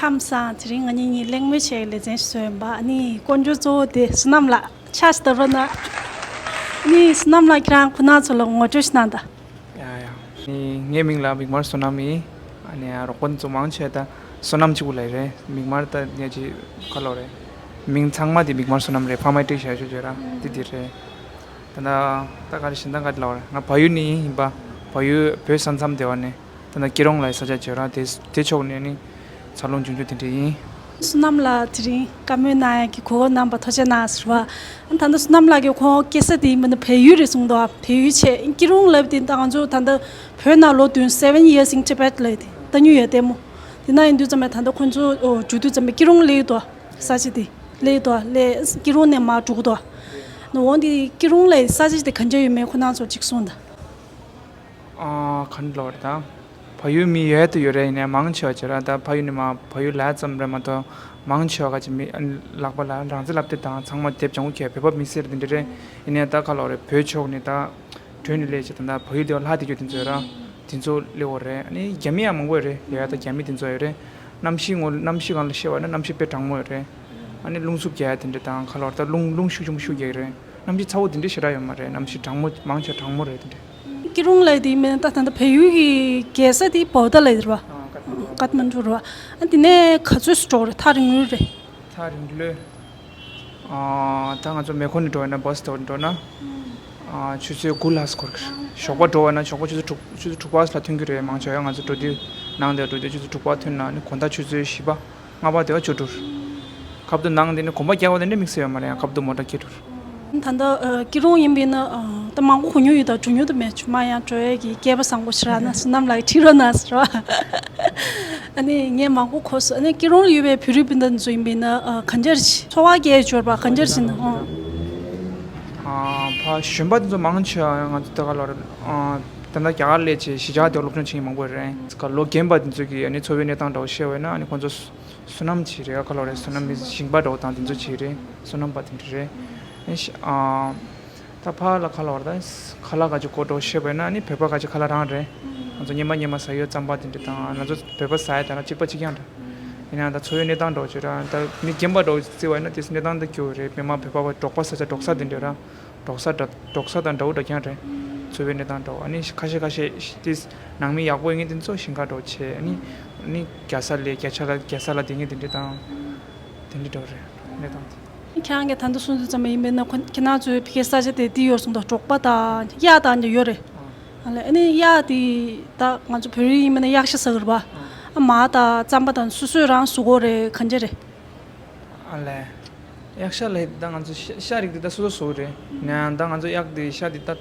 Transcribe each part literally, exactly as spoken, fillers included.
ཁམས་བཟང་། དེ་རིང་ང་གཉིས་གཉིས་གླེང་མོལ་བྱེད་ཡག་ལེ་ཚན་ཞིག་བཟོས་ཡིན་པ། ཨ་ནི་སྐོར་འཇུག་གཙོ་བོ་དེ་བསོད་ནམས་ལགས་ཕྱག་ཞིག་བརྡབ་རོགས་གནང་། ཨ་ནི་བསོད་ནམས་ལགས་ཁྱེད་རང་ཁོ་ན་ཚོ་ལ་ངོ་སྤྲོད་ཞིག་གནང་དང་། ཡ་ཡ། ངའི་མིང་ལ་མིག་དམར་བསོད་ནམས་ཡིན། ཨ་ནི་རོགས་པ་ཚོ་མང་ཆེ་ད་བསོད་ནམས་གཅིག་པུ་ལབ་རེད། མིག་དམར་ད་ངས་ཅིག་ཁ་ལོ་རེད། མིང་ཚང་མ་དེ་མིག་དམར་བསོད་ནམས་རེད། ཕ་མས་བསྒྲིགས་བཞག་ཤོག་བརྗོད་ར་དེ་དེ་རེད། ད་ད་ད་ག་རེ་བཞིན་ད་ག་རེ་ལབ་རེད། ང་བལ་ཡུལ་ནས་ཡིན་པ། བལ་ཡུལ་བོད་ས་མཚམས་དེ་བ་ནས། ད་ལྟ་སྐྱིད་རོང་ལ་ས་ཆ་བརྗོད་ར་དེ་དེ་ཕྱོགས་ནས་ནི་འཚར་ལོངས་བྱུང་རྒྱུ་དེ་འདྲ་ཡིན། བསོད་ནམས་ལགས་དེ་རིང་བཀའ་མོལ་གནང་ཡག་གི་གོ་སྐབས་གནང་བ་ཐུགས་རྗེ་གནང་ཟེར་བ། ཨ་ད་ལྟ་བསོད་ནམས་ལགས་ཀྱིས་ཁོང་སྐྱེས་ས་དེ་མིན་ན་བལ་ཡུལ་རེད་གསུངས་འདུག་བལ་ཡུལ་བྱས་སྐྱིད་རོང་ལབ་དེ་ད་ང་ཚོ་ད་ལྟ་བོད་ནང་ལོ་བདུན། Seven years in Tibet ལབ་དེ་ད་ཉུ་ཡོད་ལྟད་མོ། དེ་ན་ཡིན་དུས་ཙམ་པས་ད་ལྟ་ཁོང་ཚོ་འགྲོ་དུས་ཙམ་པས་སྐྱིད་རོང་སླེབས་འདུག་ས་ཆ་དེ་སླེབས་འདུག་སླེབས་སྐྱིད་རོང་ནས་མར་འགྲོ་གི་འདུག་ནོ་འོང་དེ་སྐྱིད་རོང་ལ་ས་ཆ་དེ་ག་འདྲ་ཡོད་མེད་ཁོ་ན་ཚོ་གཅིག་གསུངས་དང་། ཨ་ག་འདྲ་ལབ་རེད་ད། བལ་ཡུལ་མི་ཡོད་དུ་ཡོད་རེད། ཡིན་ནའི་མང་ཆེ་བ་བྱས་ར་ད་བལ་ཡུལ་ནས་མ་བལ་ཡུལ་ལ་ཙམ་རེད་མ་གཏོགས་མང་ཆེ་བ་ག་ཅིག་མི་ལག་པ་ལ་རང་བཙན་ལབ་དེབ་དང་ཚང་མ་དེབ་ལྗང་ཁུ་གས་བོད་པ་མི་སེར་དེ་འདྲ་རེད། ཡིན་ནའི་ད་ག་ལབ་རེད། བོད་ཕྱོགས་ནས་ད་བྲོས་ནས་སླེབས་བྱས་ད་ད་བལ་ཡུལ་དེ་བ་ལྷག་དེ་རྒྱུ་དེ་ཚོ་ར་དེ་ཚོ་སླེབས་ཡོད་རེད། ཨ་ནི་རྒྱ་མི་ཡང་མང་པོ་ཡོད་རེད། ཡོད་ཡ་ད་རྒྱ་མི་དེ་ཚོ་ཡོད་རེད། གནམ་གཤིས་ངོ་གནམ་གཤིས་སྒང་ལ་བཤད་པ་ན་གནམ་གཤིས་དཔེ་གྲང་མོ་ཡོད་རེད། ཨ་ནི་རླུང་འཚུབ་རྒྱག་ཡ་དེ་འདྲ་དང་ག་ལབ་རེད་ད་རླུང་རླུང་ཤུགས་ཆེན་པོ་ཤུགས་རྒྱག་གི་རེད། གནམ་གཤིས་ཚ་བོ་དེ་འདྲ་ཞེ་དྲག་ཡོད་མ་རེད། གནམ་གཤིས་གྲང་མོ་མང་ཆེ་གྲང་མོ་རེད་དེ་འདྲ། སྐྱིད་རོང་ལ་དེ་མིན་ད་ད་ལྟ་བལ་ཡུལ་གྱི་རྒྱལ་ས་དེ་བོ་ད་ལ་ཡོད་རེད་པ། ཀཏ་མན་ཌུ་རེད་པ། ཨ་དེ་ནས་ག་ཚོད་སུ་འགྲོ་རེད། ཐག་རིང་ལོས་རེད། ཐག་རིང་ལོས། ཨ་ད་ང་ཚོ་མེ་འཁོར་ནས་འགྲོ་ཡ་ན་བྷ་སི་དེ་འགྲོ་ན། ཨ་ཆུ་ཚོད་དགུ་ལྷག་ཙམ་འགོར་གི་རེད། ཞོགས་པ་འགྲོ་བ་ན་ཞོགས་པ་ཆུ་ཚོད་དྲུག་ཆུ་ཚོད་དྲུག་པ་ལ་ཐོན་གྱི་རེད། མང་ཆེ་ཡང་ང་ཚོ་འགྲོ་དུས་ནང་དེ་འགྲོ་དུས་ཆུ་ཚོད་དྲུག་པ་ཐོན་ན་ནི་དགོང་དག་ཆུ་ཚོད་བཞི་པ་ལྔ་པ་དེ་བ་ཆུ་དྲུར། ཁབ་ཏུ་ནང་དེ་ནི་གོམ་པ་རྒྱག་པ་དེ་འདྲ་དམིགས་བསལ་ཡོད་མ་རེད། ཡང་ཁབ་ཏུ་མོ་ཊ་སྐྱེལ་དྲུར། ད་ལྟ་སྐྱིད་རོང་ཡིན་པས་ན་ད་མང་པོ་གོ་མྱོང་ཡོད། ད་འགྲོ་མྱོང་དུ་མེད། ཆུ་མ་ཡང་འགྲོ་ཡས་ཀྱི་སྐལ་པ་བཟང་པོ་ཞིག་རག་ན་བསོད་ནམས་ལགས་ཁྲིད་རོགས་གནང་ཟེར་བ། ཨ་ནི་ངས་མང་པོ་གོ་སོང་། ཨ་ནི་སྐྱིད་རོང་ལ་ཡོད་པའི་བོད་རིགས་སྤུན་ཟླ་ཚོ་ཡིན་པས་ན་ག་འདྲ་ཞིག་འཚོ་བ་སྐྱེལ་འབྱོར་པ་ག་འདྲ་ཞིག་ན་ཨང་། ཕ་གཞོན་པ་དེ་ཚོ་མང་ཆེ་བ་ང་ཚོ་ད་ག་ལོར་ད་ལྟ་རྒྱ་གར་སླེབས་བྱས་གཞིས་ཆགས་དེ་སློབ་སྦྱོང་བྱེད་མཁན་མང་པོ་རེད། ལོ་རྒན་པ་དེ་ཚོ་གི་ཨ་ནི་འཚོ་བའི་གནས་སྟངས་འདྲ་བོ་བཤད་པ་ཡིན་ན་ཨ་ནི་ཁོང་ཚོ་བསོད་ནམས་ཆེ་རེད། ག་ལོ་རེད། བསོད་ནམས་ཞིང་པ་འདྲ་བོ་དང་དེ་ཚོ་ཆེ་རེད། བསོད་ནམས་པ་དེ་འདྲ་རེད། ཨེ་ཤ་ཨ། ད་ཕ་ལ་ཁ་ལག་བར་ད་ཁ་ལག་ག་ཅིག་གོ་འགྲོ་ཤེས་པས་ན་ནི་བོད་པ་ག་ཅིག་ཁ་ལག་རང་རེད། ང་ཚོ་ཉི་མ་ཉི་མ་ཟ་ཡོད་རྩམ་པ་དེ་འདྲ་དང་ང་ཚོ་བོད་པ་ཟ་ཡ་དེ་ལ་གཅིག་པ་གཅིག་རྐྱང་རེད། ཡིན་ན་ད་འཚོ་བའི་གནས་སྟངས་འདྲ་བོ་ཅིག་ར་ད་མི་རྒན་པ་འདྲ་བོ་བརྩི་བ་ཡིན་ན་དེ་གནས་སྟངས་འདི་སྐྱོ་བོ་རེད། མི་མང་བོད་པ་བ་འབྲོག་པ་ས་ཆ་འབྲོག་ས་དེ་འདྲ་ར་འབྲོག་ས་འདྲ་འབྲོག་ས་དང་འདྲ་བོ་འདྲ་རྐྱང་རེད། འཚོ་བའི་གནས་སྟངས་འདྲ་བོ་ཨ་ནི་ཁ་ཤས་ཁ་ཤས་དེ་ནང་མི་ཡག་པོ་ཡིན་མཁན་དེ་ཚོ་ཞིང་ཁ་འདྲ་བོ་བྱས་ཨ་ནི་ཨ་ནི་རྒྱལ་ས་ལས་རྒྱལ་ས་ལ་རྒྱལ་ས་ལ་བསྡད་མཁན་དེ་འདྲ་དང་དེ་འདྲ་འདྲ་བོ་རེད་གནས་སྟངས་དེ། ཁྱེད་རང་གིས་ད་ལྟ་གསུངས་དུས་ཙམ་པ་ཡིན་པས་ན་ཁོ་ཁྱེད་རང་ཚོའི་ཕ་གིའི་ས་ཆ་དེ་འདི་ཡོད་སོང་དང་འབྲོག་པ་དང་གཡག་དང་འདྲ་ཡོད་རེད། ཨ་ལས་ཨ་ནི་གཡག་དེ་ད་ང་ཚོ་བོད་རིགས་ཡིན་པས་ན་གཡག་ཤ་ཟ་གི་རེད་པ། ཨ་མ་དང་རྩམ་པ་དང་སོ་སོས་རང་ཟ་གི་རེད་ག་འདྲ་རེད། ཨ་ལས། གཡག་ཤ་ལས་ད་ང་ཚོ་ཤ་ཤ་རིགས་དེ་ད་སོ་སོ་ཟ་གི་རེད། ཡང་ད་ང་ཚོ་གཡག་དེ་ཤ་དེ་ད་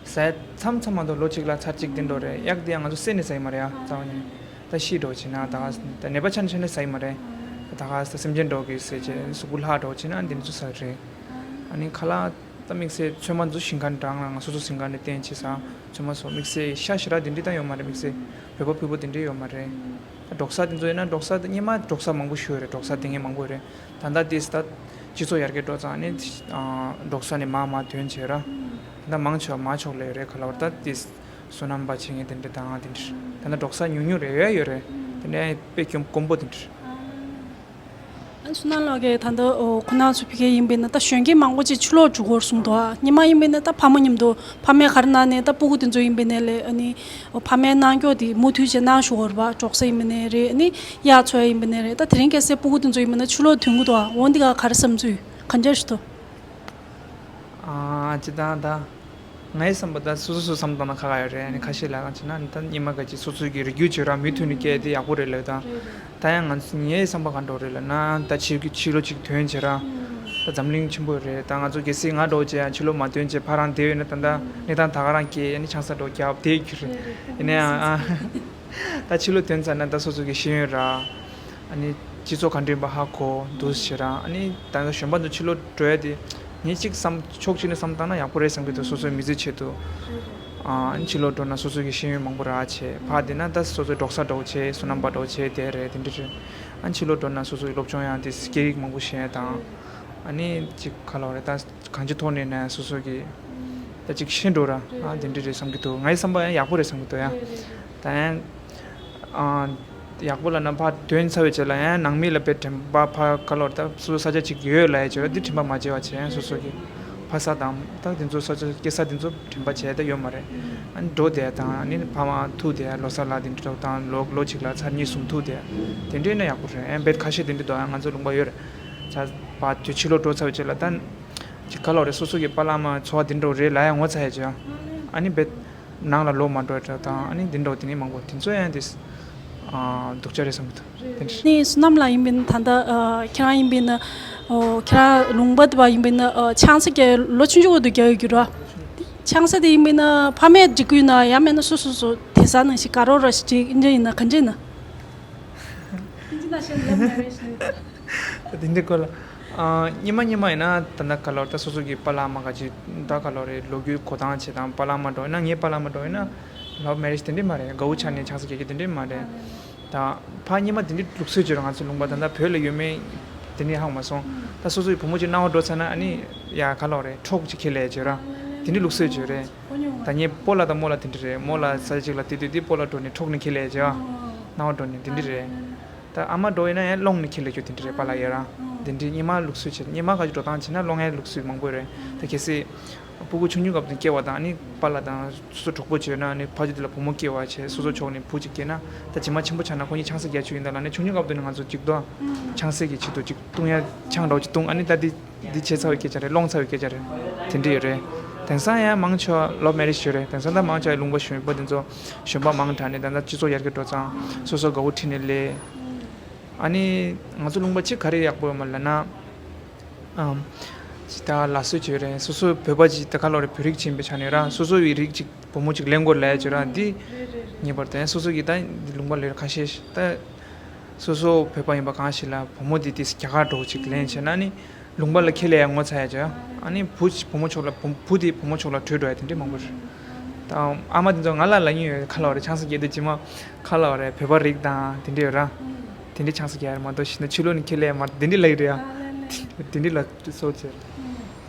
ཟ་མཚམས་མཚམས་མ་གཏོགས་ལོ་གཅིག་ལ་ཚར་གཅིག་དེ་འདྲ་རེད། གཡག་དེ་ཡང་ང་ཚོ་བསད་ནས་ཟ་ཡི་མ་རེད་ཡ་རྩ་བ་ནས། ད་ཤི་འགྲོ་བྱས་ན་ད་ག་ད་ནད་པ་ཆགས་ནས་ཆགས་ནས་ཟ་ཡི་མ་རེད། ད་ག་ད་སེམས་ཅན་འགྲོ་གི་ཟེར་བྱས་གཟུགས་པོ་ལྷག་འགྲོ་བྱས་ན་འདི་ཚོ་ཟ་གི་རེད། ཨ་ནི་ཁ་ལག་ད་དམིགས་བསལ་ཚོད་མ་ཚོ་ཞིང་ཁ་འདྲ་ང་སོ་སོ་ཞིང་ཁ་ནས་བསྟན་བྱས་ཟ་ཚོད་མ་ཚོ་དམིགས་བསལ་ཤ་ཞེ་དྲག་དེ་འདྲ་ད་ཡོད་མ་རེད། དམིགས་བསལ་བོད་པ་ཕུད་པོ་དེ་འདྲ་ཡོད་མ་རེད། ད་འབྲོག་ས་དེ་ཚོ་ཡིན་ན་འབྲོག་ས་དེ་སྔོན་མ་འབྲོག་ས་མང་པོ་ཞིག་ཡོད་རེད། འབྲོག་ས་དེ་ངས་མང་པོ་ཡོད་རེད། ད་ལྟ་དེ་ད་སྤྱི་ཚོགས་ཡར་རྒྱས་འགྲོ་ཙང་ནི་འབྲོག་ས་ནས་མར་མར་ཐོན་བྱས་ར་ད་མང་ཆེ་བ་མར་ཕྱོགས་ལ་ཡོད་རེད། ཁ་ལག་བར་ད་དེ་བསོད་ནམས་པ་བྱེད་མཁན་དེ་འདྲ་དང་དེ་འདྲ་ད་ལྟ་འབྲོག་ས་ཉུང་ཉུང་རེད། ཡོད་ཡོད་རེད། དེ་ནས་དཔེ་དཀོན་དཀོན་པོ་དེ་འདྲ། ཨ་བསོད་ནམས་ལགས་ཀྱིས་ད་ལྟ་ཁོ་ན་ཚོ་ཕ་གིར་ཡིན་པས་ན་ད་གཞོན་སྐྱེས་མང་པོ་ཅིག་ཕྱི་ལོགས་འགྲོ་གི་རེད་གསུངས་འདུག་ཨ་ཉི་མ་ཡིན་པས་ན་ད་ཕ་མ་མཉམ་དུ་ཕ་མས་ག་རེ་གནང་ནས་ད་སྤུ་གུ་དེ་ཚོ་ཡིན་པས་ན་ལས་ཨ་ནི་ཕ་མས་གནང་སྐྱོར་དེ་མུ་མཐུད་བྱས་གནང་ཞུ་གི་རེད་པ། འབྲོག་ས་ཡིན་པས་ན་རེད། ཨ་ནི་གཡག་འཚོ་ཡ་ཡིན་པས་ན་རེད། ད་དེ་རིང་ཁ་སང་སྤུ་གུ་དེ་ཚོ་ཡིན་པས་ན་ཕྱི་ལོགས་ཐོན་གི་འདུག་ཨ་འོ་འདི་ག་ག་རེ་བསམ་ཚུལ་ག་འདྲ་ཞིག་འདུག་ཨ་ཅི་ད་ད། ངའི་བསམ་པ་ད་སོ་སོ་སོ་བསམ་བཏང་ན་ཁག་ཁག་ཡོད་རེད། ཨ་ནི་ཁ་ཤས་ལ་ང་བྱས་ན་ད་ཉི་མ་ག་ཅིག་སོ་སོའི་གི་རིགས་རྒྱུད་བྱེད་ར་མུ་མཐུད་ནས་སྐྱེས་དེ་ཡག་པོ་རེད་ལབ་ད། ད་ཡང་ང་ཚོ་ངའི་བསམ་པ་ག་འདྲ་རེད་ལབ་ན་ད་ཕྱི་ཕྱི་ལོགས་ཅིག་ཐོན་བྱེད་ར། ད་འཛམ་གླིང་ཆེན་པོ་རེད། ད་ང་ཚོ་གལ་སྲིད་ང་འདྲ་བྱས་ཡང་ཕྱི་ལོགས་མ་ཐོན་བྱས་ཕར་རང་བསྡད་ཡོད་ན་ད་ད་གནས་སྟངས་ད་ག་རང་སྐྱེས་ཨ་ནི་ཆང་ས་འདྲ་བརྒྱབ་བསྡད་རྒྱུ་རེད། ཡིན་ན་ཡང་ཨ། ད་ཕྱི་ལོགས་ཐོན་ཚར་ན་ད་སོ་སོ་གི་ཤེས་ཡོན་ར། ཨ་ནི་སྤྱི་ཚོགས་ག་འདྲ་ཡིན་པ་ཧ་གོ་འདུག་ཟེར་ར། ཨ་ནི་ད་གཞོན་པ་ཚོ་ཕྱི་ལོགས་འགྲོ་ཡ་དེ་ངས་གཅིག་བསམ་ཕྱོགས་གཅིག་ནས་བསམ་བཏང་ན་ཡག་པོ་རེད་བསམ་གྱི་འདུག་སོ་སོའི་མི་ཚེའི་ཆེད་དུ། ཨ་ནི་ཕྱི་ལོགས་འགྲོ་ན་སོ་སོ་གི་ཤེས་ཡོན་མང་པོ་རག་བྱས་ཕར་བསྡད་ན་ད་སོ་སོའི་འབྲོག་ས་འདྲ་བོ་བྱས་བསོད་ནམས་པ་འདྲ་བོ་བྱས་བསྡད་རེད་དེ་འདྲ་རེད། ཨ་ནི་ཕྱི་ལོགས་འགྲོ་ན་སོ་སོ་གི་སློབ་སྦྱོང་ཡང་དེ་སྐད་ཡིག་མང་པོ་ཤེས་ཡ་དང་། ཨ་ནི་གཅིག་ག་ལབ་རེད་ད། གང་ཅིའི་ཐོག་ནས་ནས་སོ་སོ་གི་ད་ཅིག་ཤེས་འགྲོ་ར་ཨ་དེ་འདྲ་རེད་བསམ་གྱི་འདུག་ངའི་བསམ་པ་ཡང་ཡག་པོ་རེད་བསམ་གྱི་འདུག་ཡ། ད་ཡང་ཨ་ ཡག་པོ་ལབ་ན་ཕར་ཐོན་ཚར་བའི་རྗེས་ལ་ཡང་ནང་མི་ལ་དཔེ་དྲན་པ་ཕར་ག་ལོར་ད་སོ་སོ་ས་ཆ་གཅིག་ཡོད་ལབ་ཡ་བྱས་ར། འདི་དྲན་པ་མ་བརྗེད་པ་བྱས་ཡང་སོ་སོ་གི་ཕ་ས་དང་ད་དེ་ཚོ་ས་ཆ་སྐྱེ་ས་དེ་ཚོ་དྲན་པ་བྱས་ད་ཡོད་མ་རེད། ཨ་ནི་འགྲོ་བསྡད་དང་ཨ་ནི་ཕ་མ་ཐུག་བསྡད་ལོ་གསར་ལ་དེ་འདྲ་དང་ལོ་ལོ་གཅིག་ལ་ཚར་གཉིས་གསུམ་ཐུག་བསྡད་དེ་འདྲས་ན་ཡག་པོ་རེད། ཨ་དཔེ་ཁ་ཤས་དེ་འདྲས་འདུག་ཨ་ང་ཚོ་ལུང་པ་ཡོད་རེད། ཆ་པ་དུས་ཕྱི་ལོ་འགྲོ་ཚར་བའི་རྗེས་ལ་ད་ཅིག་ག་ལོར་རེད། སོ་སོ་གི་པཱ་ལགས་མ་འཚོ་བ་དེ་འདྲ་རེད་ལབ་ཡ་ངོ་ཚ་ཡ་བྱས་ཨ་ནི་དཔེ། ནང་ལ་ལོག་མ་འགྲོ་འདྲ་དང་ཨ་ནི་འདི་འདྲ་དེ་ནི་མང་པོ་དེ་ཚོ་ཡང་དེ་སྡུག་ཅག་རེད་བསམ་གི་འདུག་དེ་འདྲ། ནི་བསོད་ནམས་ལགས་ཡིན་པས་ན་ད་ལྟ་ཁྱེད་རང་ཡིན་པས་ན་ཁྱེད་རང་ལུང་པ་དེ་བ་ཡིན་པས་ན་ཆང་ས་རྒྱག་ལོ་ཆུང་ཆུང་བར་དུ་རྒྱག་ཡོད་ཀྱི་རོ། ཆང་ས་དེ་ཡིན་པས་ན་ཕ་མས་སྒྲིག་གི་ཡོད་ན་ཡང་མེད་ན་སོ་སོ་སོ་དེ་ས་ནང་ཞིག་དགའ་རོགས་ར་ཞིག་སྒྲིག་ཨིན་ཇི་ཡིན་ན་ག་འདྲ་ཡིན་ན། དེ་འདྲ་སྐོར་ལ། ཨ། སྔོན་མ་སྔོན་མ་ཡིན་ན་ད་ལྟ་ག་ལོར་ད་སོ་སོ་གི་པཱ་ལགས་མ་ག་ཅིག་ད་ག་ལོར་རེད། ལོ་རྒྱུས་གོ་སྟངས་བྱེད་དང་པཱ་ལགས་མ་འགྲོ་ཡིན་ན་ངའི་པཱ་ལགས་མ་འགྲོ་ཡིན་ན་ལབ་མེ་རེཇ་དེ་འདྲས་མ་རེད། དགའ་བོ་ཆགས་ནས་ཆང་ས་རྒྱག་གི་དེ་འདྲས་མ་རེད། ད་ཕ་སྔོན་མ་དེ་འདྲས་ལུགས་སྲོལ་བྱོས་ར། ང་ཚོ་ལུང་པ་ད་ལྟ་བོད་ལ་ཡོད་མེད་དེ་འདྲས་ཧ་གོ་མ་སོང་། ད་སོ་སོ་ཡི་བུ་མོ་ཅིག་སྣང་བ་འགྲོ་ཚར་ན་ཨ་ནི་ཡ་ག་ལོར་རེད། འཕྲོག་ཅིག་ཁྱེར་ལས་བྱོས་ར། དེ་འདྲས་ལུགས་སྲོལ་བྱོས་རེད། ད་ངའི་སྤོ་ལགས་དང་རྨོ་ལགས་དེ་འདྲས་རེད། རྨོ་ལགས་ས་ཆ་གཅིག་ལ་དེ་དུས་དེ་སྤོ་ལགས་འགྲོ་ནས་འཕྲོག་ནས་ཁྱེར་ལས་བྱོས་ཨ། སྣང་བ་འགྲོ་ནས་དེ་འདྲས་རེད། ད་ཨ་མ་འགྲོ་ཡིན་ན་ཡང་སློང་ནས་ཁྱེར་ལས་རྒྱུ་དེ་འདྲ་རེད་པཱ་ལགས་ཡོད་རང་། དེ་འདྲའི་སྔོན་མ་ལུགས་སྲོལ་བྱས་སྔོན་མ་ག་ཅིག་འགྲོ་སྟངས་བྱས་ན་སློང་ཡའི་ལུགས་སྲོལ་མང་པོ་རེད། ད་གལ་སྲིད་སྤུ་གུ་ཆུང་ཆུང་སྐབས་དུ་སྐྱེ་བ་དང་ཨ་ནི་པཱ་ལགས་དང་སོ་སོ་གྲོགས་པོ་བྱས་ན་ཨ་ནི་ཕ་ཆུ་དེ་ལ་བུ་མོ་སྐྱེ་བ་བྱས་སོ་སོ་ཕྱོགས་ནས་བུ་གཅིག་སྐྱེས་ན་ད་རྗེས་མ་ཆེན་པོ་ཆགས་ན་ཁོ་གཉིས་ཆང་ས་རྒྱག་ཆོག་ཡིན་ད་ལབ་ནས་ཆུང་ཆུང་སྐབས་དུ་ནས་ང་ཚོ་གཅིག་ཏུ་ཆང་ས་གི་ཆེད་དུ་གཅིག་བཏུང་ཡ་ཆང་འདྲ་བོ་གཅིག་བཏུང་ཨ་ནི་ད་འདི། འདི་བྱས་ཚར་བའི་སྐད་ཆ་རེད། སློང་ཚར་བའི་སྐད་ཆ་རེད། དེ་འདྲ་ཡོད་རེད། དེང་སང་ཡང་མང་ཆེ་བ་ལོ་མེ་རེཇ་ཞུ་རེད། དེང་སང་ད་མང་ཆེ་བ་ལུང་པ་གཞོན་པ་དེ་ཚོ་གཞོན་པ་མང་དྲགས་ནས་ད་ལྟ་སྤྱི་ཚོགས་ཡར་རྒྱས་འགྲོ་ཙང་སོ་སོ་དགའ་བོ་ཁྲིད་ནས་སླེབས། ཨ་ནི་ང་ཚོ་ལུང་པ་གཅིག་ག་རེ་ཡག་པོ་ཡོད་མ་ལབ་ན། ཨམ། ཅི་ད་ལ་སོ་བྱོས་རེད། སོ་སོ་བོད་པ་ཅིག་ད་ག་ལོ་རེད། བོད་རིགས་ཆེན་པོའི་ཆ་ནས་ར་སོ་སོ་ཡི་རིགས་ཅིག་བུ་མོ་ཅིག་ལེན་དགོས་ལབ་ཡ་ཅིག་ར་འདི། ངེས་པར་དུ་སོ་སོ་གི་ད་འདི་ལུང་པ་ལས་ཁ་ཤས་ཤིག་ད། སོ་སོ་བོད་པ་ཡིན་པ་གང་ཞིག་ལ་བུ་མོ་འདི་དེ་རྒྱ་གར་འགྲོ་ཅིག་ལེན་བྱས་ན་ནི། ལུང་པ་ལ་ཁས་ལེན་ཡ་ངོ་ཚ་ཡ་ཅིག་ཨ་ནི་བུ་བུ་མོ་ཕྱོགས་ལ་བུ་བུ་དེ་བུ་མོ་ཕྱོགས་ལ་བྲོས་འགྲོ་ཡ་དེ་འདྲས་མང་པོ་རེད། ད་ཨ་མ་དེ་ཚོ་ང་ལ་ལབ་ཀྱི་ཡོད། ག་ལབ་རེད། ཆང་ས་རྒྱག་དུས་རྗེས་མ་ག་ལབ་རེད། བོད་པ་རིགས་དང་དེ་འདྲས་ཡོད་ར། དེ་འདྲས་ཆང་ས་རྒྱག་ཡ་རེད་མ་གཏོགས་ཤི་ན་ཕྱི་ལོགས་ནས་ཁས་ལེན་ཡ་མ་རེད། དེ་འདྲས་ལབ་ཀྱི་རེད་ཨ། དེ་འདྲས་ལབ་སོ་བྱས།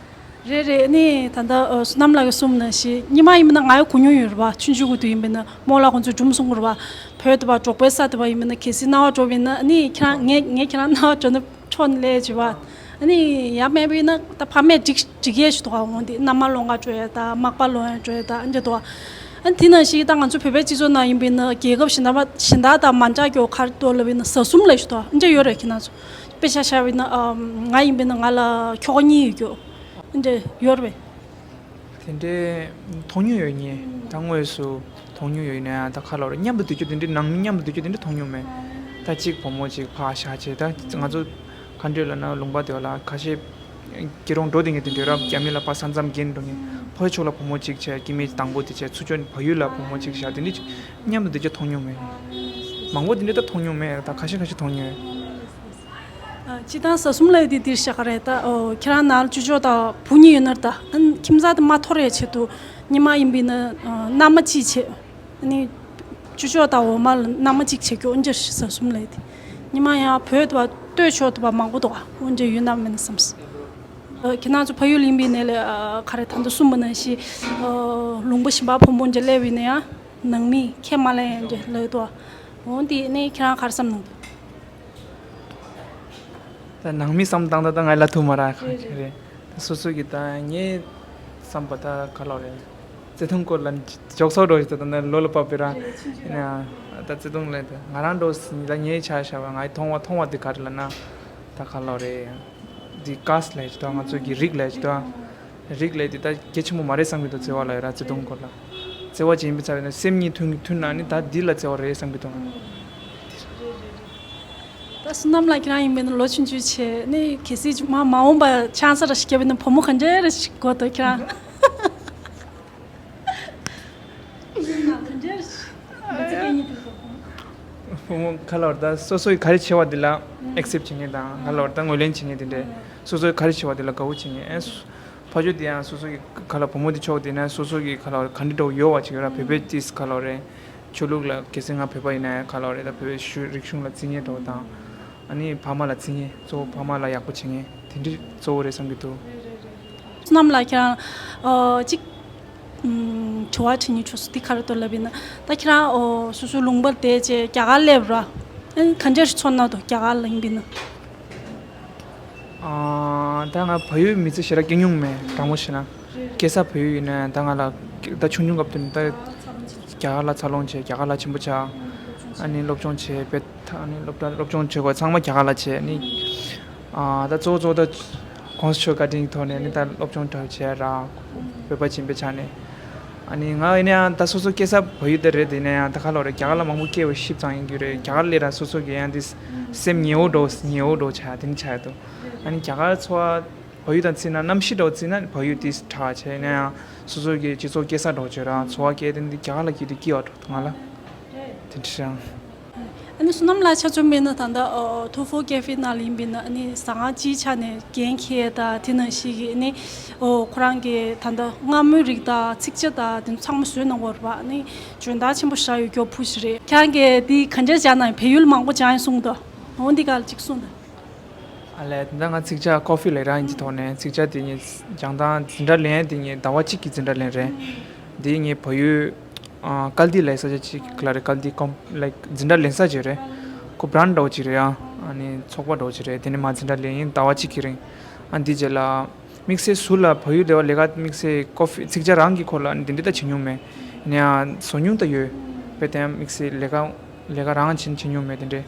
རེད་རེད། ནི་ད་ལྟ་བསོད་ནམས་ལགས་ཀྱིས་གསུངས་ནང་བཞིན་སྔོན་མ་ཡིན་པ་ན་ང་ཡང་གོ་མྱོང་ཡོད་རེད་པ། ཆུང་ཆུང་གི་དུས་ཡིན་པ་ན་རྨོ་ལགས་ཁོང་ཚོས་སྒྲུང་གསུང་གི་རེད་པ། བོད་དེ་པ་འབྲོག་པའི་ས་དེ་པ་ཡིན་པ་ན་གལ་སྲིད་སྣང་བ་འགྲོ་བ་ཡིན་ན་ནི་ཁྱེད་རང་ངས་ངས་ཁྱེད་རང་སྣང་བ་འགྲོ་ན་ཕྱོགས་ནས་སླེབས་བྱེད་པ། ནི་ཡང་མེད་པ་ཡིན་ན་ད་ཕ་མས་སྒྲིག་སྒྲིག་ཡས་ཞིག་འདུག་ག་འོང་དེ་མནའ་མ་སློང་ག་འགྲོ་ཡས་ད་མག་པ་སློང་ཡས་འགྲོ་ཡས་ད་ཨ་འདྲ་འདུག་ག་ཨ་དེ་ནང་བཞིན་ད་ང་ཚོ་བོད་པའི་སྤྱི་ཚོགས་ནང་ཡིན་པ་ཡིན་ན་རྒྱལ་ཁབ་གཞན་དག་པ་གཞན་དག་དང་མ་འདྲ་ཀྱོག་ག་རེ་འདུག་ལབ་པ་ཡིན་ན་བཟའ་གསུམ་ལབ་ཞིག་འདུག་ག་ཨ་འདྲ་ཡོད་རེད། ཁྱེད་རང་ཚོ་དཔེ་ཆ་བཞག་པ་ཡིན་ན་ང་ཡིན་པ་ཡིན་ན་ང་ལ་ཁྱོ་ག་གཉིས་ཡོད་ཀྱོག་འདྲ་ཡོད་རེད། དེ་འདྲའི་མཐོང་མྱོང་ཡོད་ངས་ད་དངོས་སུ་མཐོང་མྱོང་ཡོད་ནའང་ད་ག་ལབ་རེད། མཉམ་དུ་སྡོད་རྒྱུ་དེ་འདྲའི་ནང་མི་མཉམ་དུ་སྡོད་རྒྱུ་དེ་འདྲ་མཐོང་མྱོང་མེད། ད་གཅིག་བུ་མོ་གཅིག་ཕར་བཞག་བྱས་ད་ང་ཚོ་ག་འདྲ་ལབ་ན་ལུང་པ་དེ་བ་ལ་ཁ་ཤས་སྐྱིད་རོང་འགྲོ་དེ་ངས་དེ་འདྲའི་རབ་རྒྱ་མི་ལ་ཕར་ས་མཚམས་བརྒལ་འགྲོ་ངས་ཕོ་ཕྱོགས་ལ་བུ་མོ་གཅིག་བྱས་སྐྱེ་དམན་དང་པོ་དེ་བྱས་ཚུར་ཕྱོགས་ནས་བལ་ཡུལ་ལ་བུ་མོ་གཅིག་བཞག་དེ་འདྲའི་མཉམ་དུ་སྡོད་རྒྱུ་མཐོང་མྱོང་མེད། མང་པོ་དེ་འདྲའི་ད་མཐོང་མྱོང་མེད། ད་ཁ་ཤས་ཁ་ཤས་མཐོང་མྱོང་ཡོད། ཨ། སྤྱིར་བཏང་བཟའ་གསུམ་ལབ་ཡས་དེ་འདིར་བཞག་ག་རེད་ད། ཨོ། ཁྱེད་རང་ནང་ལ་ཅོ་ཅོ་དང་བུ་གཉིས་ཡོད་ན་རེད་ད། ཨ་ནི་ཁྱིམ་ཚང་དེ་མ་འཐོར་ཡས་ཆེད་དུ་སྔོན་མ་ཡིན་པ་ཡིན་ན་ཨ་མནའ་མ་གཅིག་བྱས། ཨ་ནི་ཅོ་ཅོ་དང་འོག་མ་ལ་མནའ་མ་གཅིག་བྱས་ཀྱོག་འོན་ཀྱང་བཟའ་གསུམ་ལབ་ཡས་དེ། སྔོན་མ་ཡང་བོད་དུ་བ་ལྟོས་ཆོག་ཏུ་བ་མང་པོ་འདུག་ག་འོན་ཀྱང་ཡོད་ན་མེད་ན་བསམ་སོང་། ཨ། ཁྱེད་རང་ཚོ་ཕ་ཡུལ་ཡིན་པའི་ནས་ལས་ཨ་ག་རེ་ད་ལྟ་གསུངས་པ་ནང་བཞིན་ཨ་ལུང་པ་གཞན་པ་ཕོ་མོ་འདྲ་སླེབས་པ་ཡིན་ན་ཡང་ནང་མི་ཁས་མ་ལེན་ཡས་འདྲ་ལབ་ཡས་འདུག་ག་འོ་དེ་ནས་ཁྱེད་རང་ག་རེ་བསམ་གནང་འདུག་ད་ནང་མི་བསམ་སྟངས་ད་ད་ང་ལབ་ཐུབ་མ་རེད། རེད་རེད། རེད། ད་སོ་སོ་གི་ད་ངའི་བསམ་པ་ད་ག་ལབ་རེད། བརྩེ་དུང་སྐོར་ལ་འཇོག་སོགས་འགྲོ་ཞིག་ད་ད་ལོ་ལ་བབས་པའི་ར། རེད་རེད། ཆུང་ཆུང་ཡིན་ན་ད་བརྩེ་དུང་ལས་ད་ང་རང་འགྲོ་ཟིན་ད་ངའི་ཆ་བཞག་པ་ངའི་མཐོང་བ་མཐོང་བ་དེ་ག་རེ་ལབ་ན་ད་ག་ལབ་རེད། འདི་ཀཱསཊ་ལབ་ཞིག་ད་ང་ཚོ་གི་རིགས་ལབ་ཞིག་ད། རིགས་ལས་དེ་ད་གལ་ཆེན་པོ་མ་རེད་བསམ་གྱི་འདུག་བརྩེ་བ་ལ་ཡོད་ར་བརྩེ་དུང་སྐོར་ལ། བརྩེ་བ་ཅན་ཡིན་པའི་ཚ་བའི་ན་སེམས་གཉིས་མཐུན་མཐུན་ན་ནི་ད་འདི་ལ་བརྩེ་བ་རེད་བསམ་གྱི་འདུག་ད་བསོད་ནམས་ལགས་ཁྱེད་རང་ཡིན་པས་ན་ལོ་ཆུང་ཆུང་བྱས་ནི་གལ་སྲིད་མ་མ་འོངས་པ་ཆང་ས་ར་ཞིག་བརྒྱབ་པས་ན་བུ་མོ་ག་འདྲ་ར་ཞིག་དགོས་འདུག་ཁྱེད་རང་། བུ་མོ་ག་ལབ་ར་ད་སོ་སོ་ཡི་ག་རེ་བྱས་པ་འདི་ལ་ཨེག་སེབ་བྱེད་མཁན་དང་ག་ལབ་ར་ད་ངོས་ལེན་བྱེད་མཁན་དེ་འདྲས་སོ་སོ་ཡི་ག་རེ་བྱས་པ་འདི་ལ་དགའ་བོ་བྱེད་མཁན་ཨེ། ཕ་ཆོས་དེ་ཡང་སོ་སོ་གི་ཁ་ལ་བུ་མོ་དེ་ཕྱོགས་དེ་ན་སོ་སོ་གི་ཁ་ལ་ག་འདྲི་འདྲ་བོ་ཡོད་བ་ཅིག་ཡོད་ར། བོད་པའི་ཏིས་ཁ་ལ་རེད། ཆོས་ལུགས་ལ་གལ་སྲིད་ང་བོད་པ་ཡིན་ན་ཁ་ལ་རེད། ད་བོད་པའི་ཤུ་རིག་གཞུང་ལ་བརྩི་མཁན་འདྲ་བོ་དང་། ཨ་ནི་ཕ་མ་ལ་བརྩི་མཁན་གཙོ་བོ་ཕ་མ་ལ་ཡག་པོ་བྱེད་མཁན་དེ་འདྲི་གཙོ་བོ་རེད་བསམ་གྱི་འདུག་བསོད་ནམས་ལགས་ཁྱེད་རང་ཨ་ཅིག་ཨམ་དྲི་བ་དྲི་སྙིང་བྲོ་སོང་། འདི་ག་རེ་འདུག་ལབ་ཡིན་ན་ད་ཁྱེད་རང་ཨོ་སོ་སོའི་ལུང་པར་བསྡད་བྱས་རྒྱ་གར་སླེབས་ར། ཨ་ནི་ག་འདྲ་ཞིག་ཚོར་གནང་འདུག་རྒྱ་གར་ལ་ཡིན་པ་ཡིན་ན། ཨ། ད་ང་བལ་ཡུལ་མི་ཚེ་ཞེ་དྲག་སྐྱེལ་མྱོང་མེད། དྲང་མོ་བཤད་ན། སྐྱེས་ས་བལ་ཡུལ་ཡིན་ནའི་ད་ང་ལ་ད་ཆུང་ཆུང་སྐབས་དུ་ནས་ད་རྒྱ་གར་ལ་འཚར་ལོངས་བྱས། རྒྱ་གར་ལ་ཆེན་པོ་ཆགས། ཨ་ནི་སློབ་སྦྱོང་བྱས། དཔེ་ད་ཨ་ནི་སློབ་གྲྭ་སློབ་སྦྱོང་བྱེད་དགོས་ཚང་མ་རྒྱ་གར་ལ་བྱས། ཨ་ནི་ཨ་ད་གཙོ་བོ་གཙོ་བོ་ད་གོང་ས་མཆོག་བཀའ་དྲིན་གྱི་ཐོག་ནས་ནི་ད་སློབ་སྦྱོང་འདྲ་བྱས་ར། བོད་པ་སྦྱིན་པའི་ཆ་ནས། ཨ་ནི་ང་ཡིན་ན་ཡང་ད་སོ་སོ་སྐྱེས་ས་བལ་ཡུལ་དེ་རེད། དེ་ཡིན་ན་ཡང་ད་ག་ལོ་རེད། རྒྱ་གར་ལ་མང་པོ་སྐྱེས་པ་ཞིབ་ཚང་ཡིན་རྒྱུ་རེད། རྒྱ་གར་སླེབས་ར་སོ་སོ་གི་ཡང་དེ་སེམས་ཉེ་བོ་འགྲོ་ཉེ་བོ་འགྲོ་ཆགས་དེ་འདྲ་ཆགས་ཡོད་དོ། ཨ་ནི་རྒྱ་གར་འཚོ་བ་བལ་ཡུལ་དང་བརྩིས་ན། གནམ་གཤིས་འདྲ་བོ་བརྩིས་ན་བལ་ཡུལ་དེ་དྲག་བྱས་ན་ཡང་སོ་སོ་གི་སྤྱི་ཚོགས་སྐྱེས་ས་འདྲ་བོ་བྱས་ར། འཚོ་བ་སྐྱེལ་དེ་འདི་རྒྱ་གར་ལ་སྐྱེས་དུས་སྐྱིད་པ་འགྲོ་འདུག་ང་ལ་དེ་འདྲ་རང་། ཨ་ནི་བསོད་ནམས་ལགས་ཆ་ཚང་མིན་ན་ད་ལྟ་ཨོ་ཐུ་ཧྥོ་ཀེ་ཧྥེ་ནང་ལ་ཡིན་པ་ཡིན་ན། ཨ་ནི་ཟ་ཁང་སྤྱིའི་ཆ་ནས་འགན་འཁྱེར་དང་དེ་ནང་བཞིན་གྱི་ཨ་ནི་ཨོ་ཁོ་རང་གི་ད་ལྟ་མངར་མོའི་རིགས་དང་ཚིག་ཇ་དང་དེ་ཚོ་ཚང་མ་བཟོས་གནང་བ་རེད་པ། ཨ་ནི་འཇོན་ཐང་ཆེན་པོ་ཞེ་དྲག་ཡོད་རྒྱུ་བུ་ཞིག་རེད། ཁྱེད་རང་གིས་དེ་ག་འདྲ་སྦྱངས་གནང་། བལ་ཡུལ་མང་པོ་སྦྱངས་ཡིན་གསུངས་འདུག་འོ་འདི་ག་ལ་གཅིག་གསུངས་དང་། ཨ་ལས། ད་ང་ཚིག་ཇ་ཀོ་ཧྥི་ལས་རང་ཡིན་གྱི་ཐོག་ནས་ཚིག་ཇ་དེ་ངས་སྦྱང་སྟངས་འཛིན་གྲྭ་ལེན་དེ་ངས་ཟླ་བ་གཅིག་གི་འཛིན་གྲྭ་ལེན་རེད། དེ་ངས་བལ་ཡུལ་ཨ་ཀལ་ཏི་ལབ་ས་ཆ་ཅིག་ལ་རེད། ཀལ་ཏི་ཀོམ་ལའིཀ་འཛིན་གྲྭ་ལེན་ས་ཅིག་རེད། ཁོ་བྷ་རན་འདྲ་བོ་ཅིག་རེད་ཡ། ཨ་ནི་ཚོགས་པ་འདྲ་བོ་ཅིག་རེད། དེ་ནས་མ་འཛིན་གྲྭ་ལེན་ཡིན་ཟླ་བ་གཅིག་གི་རིང་། ཨ་འདི་རྗེས་ལ་དམིགས་བསལ་ཟུར་ལ་བལ་ཡུལ་ལས་བ་ལས་ཀ་དམིགས་བསལ་ཀོ་ཧྥི་ཚིག་ཇ་རང་གི་སྐོར་ལ་ཨ་ནི་འདི་འདྲ་ད་བྱེད་མྱོང་མེད། ཡིན་ཡང་བཟོ་མྱོང་ད་ཡོད། དཔེ་དེ་ཡང་དམིགས་བསལ་ལས་ཀ་ལས་ཀ་རང་བྱེད་བྱེད་མྱོང་མེད་དེ་འདྲས།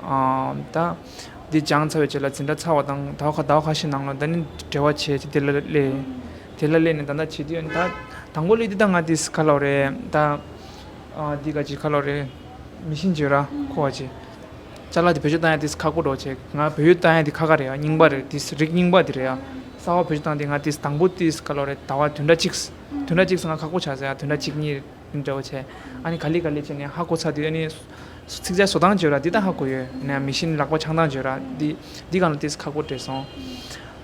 ཨ་ད་འདི་སྦྱངས་ཚར་བའི་རྗེས་ལ་འཛིན་གྲྭ་ཚར་བ་དང་ཟླ་བ་ཁ་ཟླ་བ་ཁ་ཤས་ནང་ལ་ད་ནི་འབྲེལ་བ་བྱས་ཅིག་དེ་ལ་སླེབས། དེ་ལ་སླེབས་ནས་ད་ལྟ་བྱེད་དུས་ཨ་ནི་ད་དང་པོ་སླེབས་དུས་ད་ང་དེ་ག་ལབ་རེད་ད། ཨ་འདི་ག་ཅིག་ག་ལབ་རེད། མི་ཤིན་བརྗོད་ར་ཁོ་བ་ཅིག་ཅ་ལག་དེ་བེད་སྤྱོད་བཏང་ཡ་དེ་ཁག་པོ་འདྲ་བྱས། ང་བེད་སྤྱོད་བཏང་ཡ་དེ་ཁག་ཁག་རེད་ཡ། རྙིང་པ་རེད། དེ་རིགས་རྙིང་པ་དེ་རེད་ཡ། གསར་པ་བེད་སྤྱོད་བཏང་དེ་ང་དེ་དང་པོ་དེ་ག་ལབ་རེད། ཟླ་བ་བདུན་ཕྲག་གཅིག་བདུན་ཕྲག་གཅིག་ང་ཁག་པོ་ཆགས་ཟེར་ཡ། བདུན་ཕྲག་གཅིག་གཉིས་འདྲ་བོ་བྱས། ཨ་ནི་ག་ལེ་ག་ལེ་བྱས་ནས་ཧ་གོ་ཚར་དུས་ཨ་ནི་ཚིག་ཇ་བཟོ་སྟངས་བརྗོད་ར་འདི་ད་ཧ་གོ་ཡོད། ཨ་ནི་མི་ཤིན་ལག་པ་འཆང་སྟངས་བརྗོད་ར་འདི་འདི་སྒང་ལ་ཏིས་ཁག་པོ་འཕྲད་སོང་།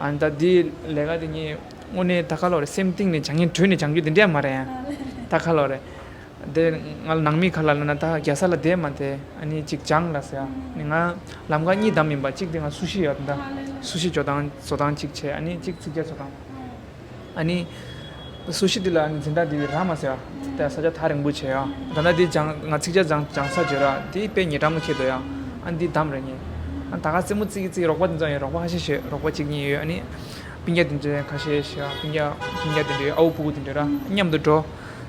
ཨ་ནི་ད་འདི་ལས་ཀ་འདི་ངས་དངོས་གནས་ད་ག་ལབ་རེད། སེམས་གཏིང་ནས་སྦྱང་ངན་དྲོད་ནས་སྦྱང་རྒྱུ་འདི་འདྲ་མ་རེད་ཡ། ད་ག་ལབ་རེད། འདི་ང་ལ་ནང་མི་ག་ལབ་ན་ད་རྒྱལ་ས་ལ་བསྡད་མ་བསྡད་ཨ་ནི་ཅིག་སྦྱང་ལབ་ཟེར་ཡ། ཨ་ནི་ང་ལམ་ཁ་གཉིས་བདམས་ཡིན་པ། གཅིག་དེ་ང་སུ་ཤི་ཡོད་ད། སུ་ཤི་བཟོ་སྟངས་བཟོ་སྟངས་གཅིག་བྱས། ཨ་ནི་གཅིག་ཚིག་ཇ་བཟོ་སྟངས། ཨ་ནི་སུ་ཤི་འདི་ལ་ཨ་ནི་འཛིན་གྲྭ་འདི་རག་མ་སོང་ཡ། ད་ས་ཆ་ཐག་རིང་པོ་བྱས་ཡ། ད་ལྟ་འདི་སྦྱང་ང་ཚིག་ཇ་སྦྱང་སྦྱང་ས་བརྗོད་ར་འདི་དཔེ་ཉེ་འགྲམ་ལ་འཁེལ་འདུག་ཡ། ཨ་ནི་འདི་བདམས་རེད་ངས། ཨ་ནི་ད་ག་རྩེད་མོ་རྩེ་གི་རྩེ་གི་རོགས་པ་འདི་ཚོ་ཡོད། རོགས་པ་ཁ་ཤས་ཤིག་ཡོད། རོགས་པ་གཅིག་གཉིས་ཡོད། ཨ་ནི་སྤུན་ཀྱག་འདི་འདྲ་ཁ་ཤས་ཤིག་ཡ། སྤུན་ཀྱག་སྤུན་ཀྱག་འདི་འདྲ་ཨ་ཁུ་ཕྲུ་གུ་འདི་འདྲ་ར་མཉམ་དུ་འགྲོ།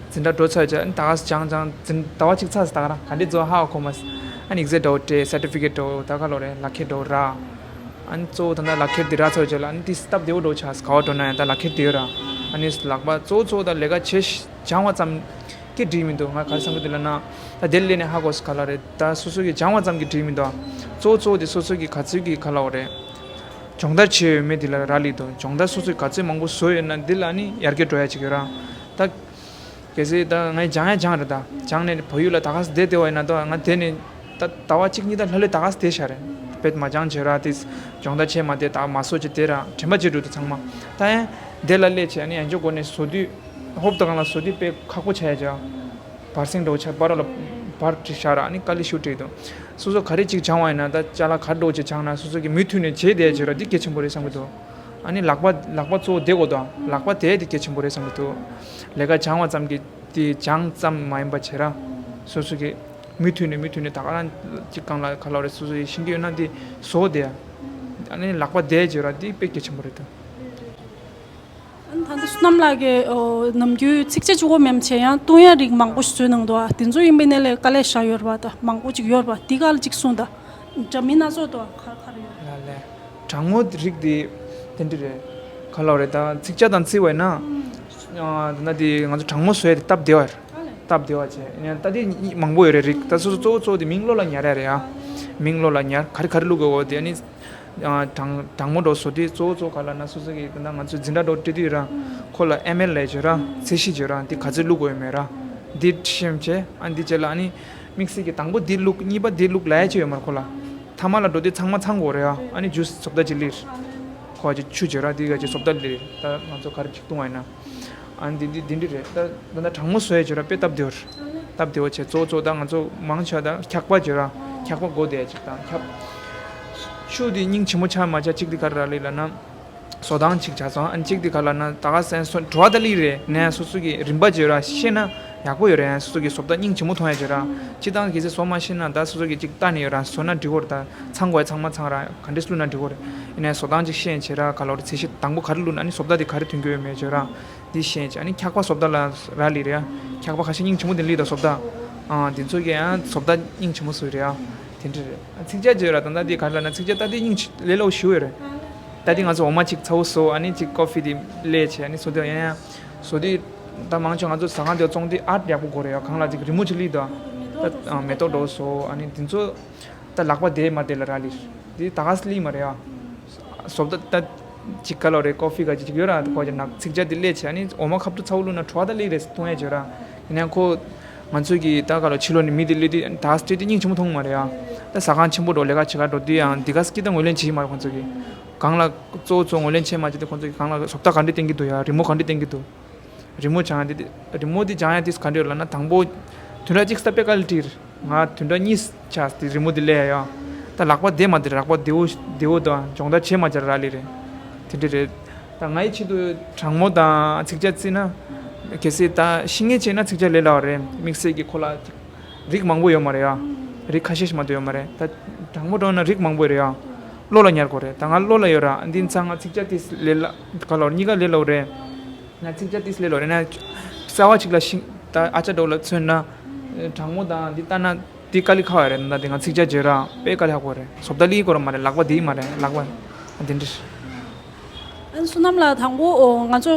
འཛིན་གྲྭ་འགྲོ་ཚར་བྱས་ཨ་ནི་ད་ག་སྦྱང་སྦྱང་འཛིན་ཟླ་བ་གཅིག་ཚར་སོང་། ད་ག་རང་ག་འདྲ་བཟོ་ཧ་གོ་མ་སོང་། ཨ་ནི་ཨེག་ཛེམ་འདྲ་བོ་སྤྲད། སར་ཊི་ཕི་ཀེཊ་འདྲ་བོ་ད་ག་ལབ་རེད། ལག་ཁྱེར་འདྲ་བོ་རག་ཨ་ནི་གཙོ་བོ་ད་ལྟ་ལག་ཁྱེར་འདི་རག་ཚར་བའི་རྗེས་ལ་ཨ་ནི་དེ་སྟབས་བདེ་བོ་འདྲ་བོ་ཆགས་སོང་། ག་བ་འགྲོ་ན་ཡང་ད་ལག་ཁྱེར་དེ་ཡོད་ར། ཨ་ནི་ལག་པ་གཙོ་བོ་གཙོ་བོ་ད་ལས་ཀ་བྱེད་ཤ་སྦྱང་བ་ཙམ་གྱིས་འགྲིག་མི་འདུག་ང་ག་རེ་བསམ་གྱི་འདུག་ལབ་ན། ད་དེ་སླེབས་ནས་ཧ་གོ་སོང་། ག་ལབ་རེད། ད་སོ་སོ་གི་སྦྱང་བ་ཙམ་གྱིས་འགྲིག་མི་འདུག་གཙོ་བོ་གཙོ་བོ་དེ་སོ་སོ་གི་ག་ཚོད་ཀྱི་ག་ལབ་རེད། སྦྱོང་བརྡར་བྱས་ཡོད་མེད་དེ་ལ་རག་ལས་འདུག་སྦྱོང་བརྡར་སོ་སོས་ག་ཚོད་མང་པོ་བཟོས་ཡོད་ན་འདི་ལ་ཨ་ནི་ཡར་རྒྱས་འགྲོ་ཡ་ཅིག་ཡོད་ར། ད། གལ་སྲིད་ད་ངས་སྦྱང་ཡ་སྦྱངས་རེད། ད་སྦྱངས་ནས་བལ་ཡུལ་ལ་ད་ག་སེ་བསྡད་བསྡད་པ་ཡིན་ན་ད་ང་དེ་ནས་ད་ཟླ་བ་གཅིག་གཉིས་ད་ལྷོད་ལྷོད་ད་ག་སེ་བསྡད་ཤག་རེད། དཔེ་མ་སྦྱངས་བྱས་ར་དེ་སྦྱོང་བརྡར་བྱས་མ་བསྡད། ད་མ་སོ་ཅིག་དེ་ར་དྲན་པ་བརྗེད་འགྲོ་འདུག་ཚང་མ། ད་ཡང་དེ་ལ་སླེབས་བྱས་ཨ་ནི་ཡང་ཅིག་སྒོ་ནས་བཟོ་དུས་ཧོབ་ཏེ་སྒང་ལ་བཟོ་དུས་དཔེ་ཁག་པོ་ཆགས་ཡ་ཅིག་བར་གསེང་འདྲ་བོ་ཆགས། བར་ལ་བར་བྲིས་བཞག་ར་ཨ་ནི་དཀའ་ལས་ཤུགས་སྤྲད་འདུག་སོ་སོ་ག་རེ་ཅིག་སྦྱངས་པ་ཡིན་ན་ད་ཅ་ལག་ག་རེ་འདྲ་བོ་ཅིག་སྦྱངས་ན་སོ་སོ་གི་མུ་མཐུད་ནས་བྱས་བསྡད་ཡ་ཅིག་ར་འདི་གལ་ཆེན་པོ་རེད་བསམ་གྱི་འདུག་ཨ་ནི་ལག་པ་ལག་པ་གཙོ་བོ་དེ་དགོས་འདུག་ལག་པ་དེ་དེ་གལ་ཆེན་པོ་རེད་བསམ་གྱི་འདུག་ལས་ཀ་སྦྱང་བ་ཙམ་གྱིས་དེ་སྦྱང་ཙམ་མ་ཡིན་པ་བྱས་ར། སོ་སོ་གི་མུ་མཐུད་ནས་མུ་མཐུད་ནས་ད་ག་རང་གཅིག་སྒང་ལ་ག་ལབ་རེད། སོ་སོ་ཡི་ཤེས་ཀྱི་ཡོད་ན་དེ་བཟོ་བསྡད་ཡ། ཨ་ནི་ལག་པ་བསྡད་བྱས་ར་དེ་དཔེ་གལ་ཆེན་པོ་རེད་འདུག་ཨ་ནི་ད་ལྟ་བསོད་ནམས་ལགས་ཀྱིས་ཨོ་ནམ་རྒྱུན་ཚིག་ཇ་གཅིག་པོ་མིན་པ་བྱས་ཡང་བཏུང་ཡ་རིགས་མང་པོ་ཞིག་བཟོས་གནང་འདུག་ཨ་དེ་ཚོ་ཡིན་པའི་ནས་ལས་དཀའ་ལས་བཞག་ཡོད་རེད་པ། ད་མང་པོ་ཅིག་ཡོད་རེད་པ། དེ་ག་ལ་ཅིག་གསུངས་དང་། འདྲ་མིན་སྣ་ཚོགས་འདུག་ཨ་ག་རེ་ཡོད་རེད། ལ་ལས། གྲང་མོ་རིགས་དེ་དེ་འདྲ་རེད། ག་ལབ་རེད། ད་ཚིག་ཇ་དང་བརྩི་བ་ཡིན་ན། ཨ་ད་ནི་དེ་ང་ཚོ་གྲང་མོ་བཟོ་ཡ་དེ་སྟབས་བདེ་བ་རེད། སྟབས་བདེ་བ་བྱས་ཡང་ད་དེ་མང་པོ་ཡོད་རེད་རིགས། ད་སོ་སོ་གཙོ་བོ་གཙོ་བོ་དེ་མིག་ལོག་ལ་ཉར་ཡ་རེད་ཡ། མིག་ལོག་ལ་ཉར་ག་རེ་ག་རེ་བླུག་དགོས་འོ་དེ་ཨ་ནི། ཨ་གྲང་གྲང་མོ་འདྲ་བོ་བཟོ་དུས་གཙོ་བོ་གཙོ་བོ་ག་ལབ་ན་སོ་སོ་གི་ད་ང་ཚོ་འཛིན་གྲྭ་འདྲ་བོ་སྤྲད་དུས་ར། ཁོ་ལ་ཨེམ་ཨེལ་ལབ་ཡ་ཅིག་ཡོད་ར། ཚད་གཞི་ཅིག་ཡོད་ར། དེ་ག་ཚོད་བླུག་དགོས་ཡོད་མེད་ར། དེ་ཤེས་བྱས་ཨ་དེ་རྗེས་ལ་ཨ་ནི། དམིགས་བསལ་གྱི་དང་པོ་འདི་བླུག་གཉིས་པ་འདི་བླུག་ལབ་ཡ་ཅིག་ཡོད་མ་རེད་ཁོ་ལ། ཐ་མ་ལ་འགྲོ་དུས་ཚང་མ་ཚང་དགོས་རེད་ཨ། ཨ་ནི་ཇུས་བཟོ་ལྟ་ཅིག་སླེབས། ཁོ་ཅིག་ཆུ་བརྗོད་ར་འདི་ག་ཅིག་བཟོ་ལྟ་སླེབས། ད་ང་ཚོ་ག་རེ་ཅིག་བཏུང་བ་ཡིན་ན། ཨ་ནི་འདི་འདི་འདི་འདྲ་རེད། ད་ད་ལྟ་གྲང་མོ་བཟོ་ཡ་བརྗོད་ར་དཔེ་སྟབས་བདེ་བ་རེད། སྟབས་བདེ་བ་བྱས་གཙོ་བོ་གཙོ་བོ་ད་ང་ཚོ་མང་ཆེ་བ་ད་འཁྱག་པ་བརྗོད་ར་འཁྱག་པ་དགོས་བསྡད་ཅིག་དང་འཁྱག་ཆུ་འདི་སྙིང་རྗེ་མོ་ཆགས་མ་ཆགས་གཅིག་འདི་ག་རེ་རག་ལས་ལབ་ན། བཟོ་སྟངས་གཅིག་བྱས་སོང་། ཨ་ནི་གཅིག་དེ་ག་ལབ་ན་ད་ག་སེ་སོ་བྲོ་བ་ད་ལི་རེད་ནས་སོ་སོ་གི་རིམ་པ་བརྗོད་ར་ཤེས་ན་ ཡག་པོ་ཡོད་རེད། སོ་སོ་གི་བཟོ་ལྟ་སྙིང་རྗེ་མོ་མཐོང་ཡ་བྱེད་ར། སྤྱིར་བཏང་གལ་སྲིད་བཟོ་མ་ཤེས་ན་ད་སོ་སོ་གི་ཅིག་ལྟ་ནས་ཡོད་ར། བཟོ་ན་འགྲིག་གོ་རེད། ད་ཚང་དགོས་ཡ་ཚང་མ་ཚང་ར། ག་འདྲས་བླུགས་ན་འགྲིག་གོ་རེད། ཡིན་ནའི་བཟོ་སྟངས་ཅིག་ཤེས་བྱེད་ར། ག་ལོར་ཚད་གཞི་དང་པོ་ག་རེ་བླུགས་ན་ཨ་ནི་བཟོ་ལྟ་དེ་ག་རེ་ཐོན་གྱི་ཡོད་མེད་བྱེད་ར། འདི་ཤེས་བྱེད། ཨ་ནི་འཁྱག་པ་བཟོ་ལྟ་ལ་ར་ལི་རེད་ཡ། འཁྱག་པ་ཁ་ཤས་སྙིང་རྗེ་མོ་དེ་ལི་ད་བཟོ་ལྟ། ཨ་འདི་ཚོ་གི་ཡང་བཟོ་ལྟ་སྙིང་རྗེ་མོ་བཟོས་རེད་ཡ། དེ་འདྲ་རེད། ཚིག་ཇ་བརྗོད་ར། ད་ལྟ་འདི་ག་རེ་ལབ་ན་ཚིག་ཇ་ད་འདི་སྙིང་ལས་སླ་པོ་ཞེ་པོ་ཡོད་རེད། ད་འདི་ང་ཚོ་འོ་མ་གཅིག་ཚ་པོ་བཟོ། ཨ་ནི་གཅིག་ཀོ་ཧྥི་དེ་ལས་བྱེད། ཨ་ནི་བཟོ་དུས་ཡང་ཡང་བཟོ་དུས། ད་མང་ཆེ་ང་ཚོ་ཟ་ཁང་དེ་བཙོང་དུས་ཨ་ཡག་པོ་དགོས་རེད་ཡ། གང་ལ་ཅིག་རི་མོ་ཅིག་ལི་ད། ད་མེ་ཏོག་འགྲོ་བཟོ། ཨ་ནི་དེ་ཚོ་ད་ལག་པ་བདེ་མ་བདེ་ལ་ར་ལི། དེ་ད་ག་སེ་ལི་མ་རེད་ཡ། བཟོ་ལྟ་ད་ཅིག་ག་ལོ་རེད། ཀོ་ཧྥི་ག་ཅིག་ཅིག་ཡོད་ར། ཁོ་ཅིག་ནག་ཚིག་ཇ་དེ་ལས་བྱེད། ཨ་ནི་འོ་མ་ཁབ་ཏུ་ཚ་པོ་བླུགས་ན་བྲོ་བ་ད་ལི་རེད་མཐོང་ཡ་བྱེད་ར། ཡིན་ནའང་ཁོ་ང་ཚོ་གི་ད་ག་ལོ་ཕྱི་ལོགས་ནས་མི་དེ་ལི་དུས་ད་སྤྲད་དུས་སྙིང་རྗེ་མོ་མཐོང་མ་རེད་ཡ། ད་ཟ་ཁང་ཆེན་པོ་འགྲོ། ལས་ཀ་བྱེད་ག་འགྲོ་དུས་ཡང་འདི་ག་སེ་སྐྱིད་ད་ངོས་ལེན་བྱེད་ཀྱི་མ་རེད་ཁོང་ཚོ་གི། གང་ལ་གཙོ་བོ་གཙོ་ངོས་ལེན་བྱེད་མ་བྱེད་དེ་ཁོང་ཚོ་གི་གང་ལ་བཟོ་ལྟ་ག་འདྲས་བསྟན་གྱི་འདུག་ཡ། རི་མོ་ག་འདྲས་བསྟན་གྱི་འདུག་རི་མོ་སྦྱང་ཡ་དེ་རི་མོ་དེ་སྦྱང་ཡ་དེ་ག་འདྲས་ལབ་ན། དང་པོ་བདུན་ཕྲག་གཅིག་ས་པེ་ཀ་ལི་ཏིར། ང་བདུན་ཕྲག་གཉིས་ཆགས་དེ་རི་མོ་དེ་ལས་ཡ་ཡ། ད་ལག་པ་བདེ་མ་བདེ་རེད། ལག་པ་བདེ་བོ་བདེ་བོ་དང་སྦྱོང་བརྡར་བྱེད་མ་བྱེད་ར་ལི་རེད། དེ་འདྲས་རེད། ད་ངའི་ཆེད་དུ་གྲང་མོ་དང་ཚིག་ཇ་བརྩིས་ན། གལ་སྲིད་ད་ཤི་ངེས་བྱས་ན་ཚིག་ཇ་ལས་སླ་བ་རེད། དམིགས་བསལ་གྱི་ཁོ་ལ་རིགས་མང་པོ་ཡོད་མ་རེད་ཡ། རིགས་ཁ་ཤས་ཤིག་མ་གཏོགས་ཡོད་མ་རེད། ད་གྲང་མོ་འགྲོ་ན་རིགས་མང་པོ་རེད་ཡ། གློ་ལ་ཉར་དགོས་རེད། ད་ང་གློ་ལ་ཡོད་ར། འདི་ཚང་ང་ཚིག་ཇ་ཏིས་ལས་སླ། ག་ལོར་གཉིས་ཀ་ལས་སླ་བོ་རེད། ང་ཚིག་ཇ་ཏིས་ལས་སླ་བོ་རེད། ན་རྩ་བ་གཅིག་ལ་ཤིང་ད་ཨ་ཅག་འགྲོ་ལ་མཚོན་ན། གྲང་མོ་དང་འདི་ལྟ་ན་འདི་དཀའ་ལས་ཁག་པོ་རེད། ད་འདི་ང་ཚིག་ཇ་བརྗོད་ར་དཔེ་དཀའ་ལས་ཁག་པོ་རེད། བཟོ་ལྟ་ལི་གོ་ར་མ་རེད། ལག་པ་འདི་མ་རེད། ལག་པ་འདི་འདྲ། ཨ་བསོད་ནམས་ལགས། དང་པོ་ཨོ་ང་ཚོ་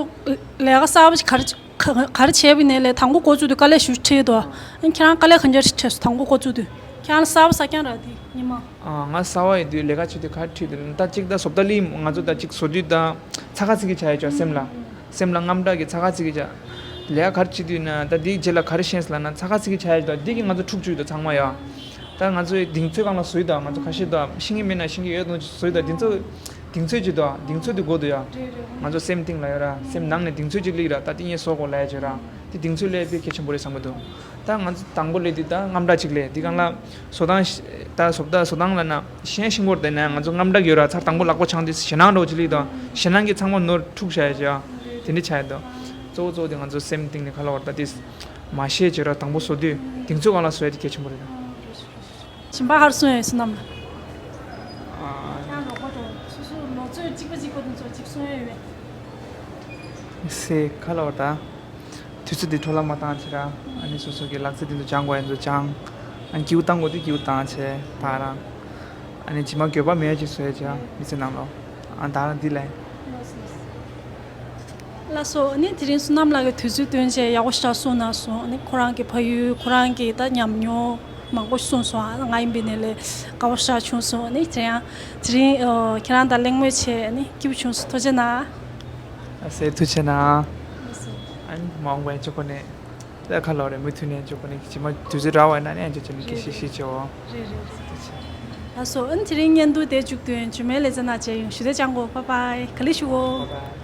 ལས་ཀ་གསར་པ་ཞིག་ག་རེ་ག་ག་རེ་བྱས་པ་ཡིན་ནའི་ལས་དང་པོ་འགོ་བཙུགས་དུས་དཀའ་ལས་ཞེ་པོ་འཕྲད་འདུག་ཨ་ཁྱེད་རང་དཀའ་ལས་ག་འདྲ་ཞིག་འཕྲད་སོང་། དང་པོ་འགོ་བཙུགས་དུས་ཁྱེད་རང་གསར་པ་གསར་རྐྱང་ར་དེ་ཉི་མ། ཨ་ང་གསར་པ་ཡིན་དུས་ལས་ཀ་བྱེད་དུས་ག་རེ་འཕྲད་འདུག་ད་གཅིག་ད་བཟོ་ལྟ་ལི་ང་ཚོ་ད་གཅིག་བཟོ་དུས་ད་ཚ་ཁ་ཚིག་གི་བྱ་ཡ་ཅོ་སེམས་ལ། སེམས་ལ་དངངས་སྐྲག་གི་ཚ་ཁ་ཚིག་གི་བྱ། ལས་ཀ་ག་རེ་བྱེད་དུས་ན་ད་འདིའི་རྗེས་ལ་ག་རེ་ཤེས་ལབ་ན་ཚ་ཁ་ཚིག་གི་བྱ་ཡ་ཅོ་འདི་གི་ང་ཚོ་འཁྲུག་བཅུག་འདུག་ཚང་མ་ཡ། ད་ང་ཚོའི་གདེང་ཚོད་སྒང་ལ་བཟོས་དང་ང་ཚོ་ཁ་ཤས་དང་ཤེས་ཀྱི་མེད་ན་ཤེས་ཀྱི་ཡོད་དང་བཟོས་དང་གདེང་ཚོད་གདེང་ཚོད་ཅིག་དང་གདེང་ཚོད་དེ་དགོས་འདུག་ཡ། ང་ཚོ་སེམས་གཏིང་ལ་ཡོད་ར། སེམས་ནང་ནས་གདེང་ཚོད་ཅིག་སླེབས་ར། ད་དེ་ངས་བཟོ་དགོས་ལབ་ཡ་ཅིག་ར། དེ་གདེང་ཚོད་སླེབས་དཔེ་གལ་ཆེན་པོ་རེད་བསམ་གྱི་འདུག་ད་ང་ཚོ་དང་པོ་སླེབས་དུས་ད་དངངས་སྐྲག་ཅིག་སླེབས། དེ་སྒང་ལ་བཟོ་སྟངས་ཤ་ད་བཟོ་ད་བཟོ་སྟངས་ལབ་ན་ཤེས་ཤིང་བོར་དེ་ན་ང་ཚོ་དངངས་སྐྲག་ཡོད་ར། ཚར་དང་པོ་ལག་པ་འཆང་དུས་ཞེད་སྣང་འདྲ་བོ་ཅིག་སླེབས་དང་ཞེད་སྣང་གིས་ཚང་མ་ནོར་འཁྲུག་བྱ་ཡ་ཅིག་ཡ། དེ་འདྲ་ཆགས་ཡ་འདུག་གཙོ་བོ་གཙོ་བོ་དེ་ང་ཚོ་སེམས་གཏིང་ནས་ག་ལབ་དགོས་རེད། ད་དེ་མ་ཤེས་ཅིག་ར། དང་པོ་བཟོ་དུས་གདེང་ཚོད་སྒང་ལ་བཟོ་ཡ་དེ་གལ་ཆེན་པོ་རེད། ཞིམ་པ་ཧར་སོང་ཡོད་བསོད་ནམས་ལགས། ཨ། ཁྱེད་རང་རོགས་པ་དང་སོ་སོ་ལོ་ཚོད་གཅིག་པ་གཅིག་པ་དེ་ཚོ་གཅིག་སོང་ཡོད་མེད། སེ་ག་ལབ་དགོས་རེད། ད་དུས་ཚོད་འདི་འཕྲོ་བརླག་མ་བཏང་བྱས་ར། ཨ་ནི་སོ་སོ་གི་ལག་རྩལ་འདི་ཚོ་སྦྱང་དགོས་ཡ་འདི་ཚོ་སྦྱང་། ཨ་ནི་སྐྱིད་པོ་བཏང་དགོས་དུས་སྐྱིད་པོ་བཏང་བྱས་ཕར་ར། ཨ་ནི་རྗེས་མ་འགྱོད་པ་མེད་ཡ་ཅིག་བཟོ་ཡ་བྱས་མི་ཚེ་ནང་ལོགས། ཨ་ད་རང་འདི་ལ། ལགས་སོ། ཨ་ནི་དེ་རིང་བསོད་ནམས་ལགས་ཀྱིས་དུས་ཚོད་བཏོན་བྱས་ཡག་པོ་ཞེ་དྲག་གསུངས་གནང་སོང་། ཨ་ནི་ཁོ་རང་གི་ཕ་ཡུལ་ཁོ་རང་གི་ད་ཉམས་མྱོང་མང་པོ་གསུངས་སོང་། ཨ་ང་ཡིན་པའི་ནས་ལས་དགའ་པོ་ཞེ་དྲག་བྱུང་སོང་། ཨ་ནི་དེ་ཡང་དེ་རིང་ཨ་ཁྱེད་རང་དང་གླེང་མོལ་བྱས་ཨ་ནི་སྐྱིད་པོ་བྱུང་སོང་། ཐུགས་རྗེ་གནང་། ཨ་སེ་ཐུགས་རྗེ་གནང་། ལགས་སོ། ཨ་ནི་མ་འོངས་པ་ཡན་ཆོད་ཁོ་ནས། ད་ཁ་ལོ་རེ་མུ་མཐུད་ནས་འཇོག་པ་ནི་ཇི་མ་དུས་ཚོད་རག་པ་ན་ནི་ཨ་ཅག་ཅག་ནི་སྐད་ཆ་བཤད་ཆོག་རེད་རེད་རེད། ལགས་སོ། ཨ་ནི་དེ་རིང་བརྙན་ཐུང་དེ་མཇུག་ཏུ་ཡང་རྗེས་མའི་ལེ་ཚན་ནང་མཇལ་ཡོང་། ཞུ་དེ་ཅང་གོ། བཱའི་བཱའི། ག་ལེ་ཞུ་གོ། བཱའི་བཱའི།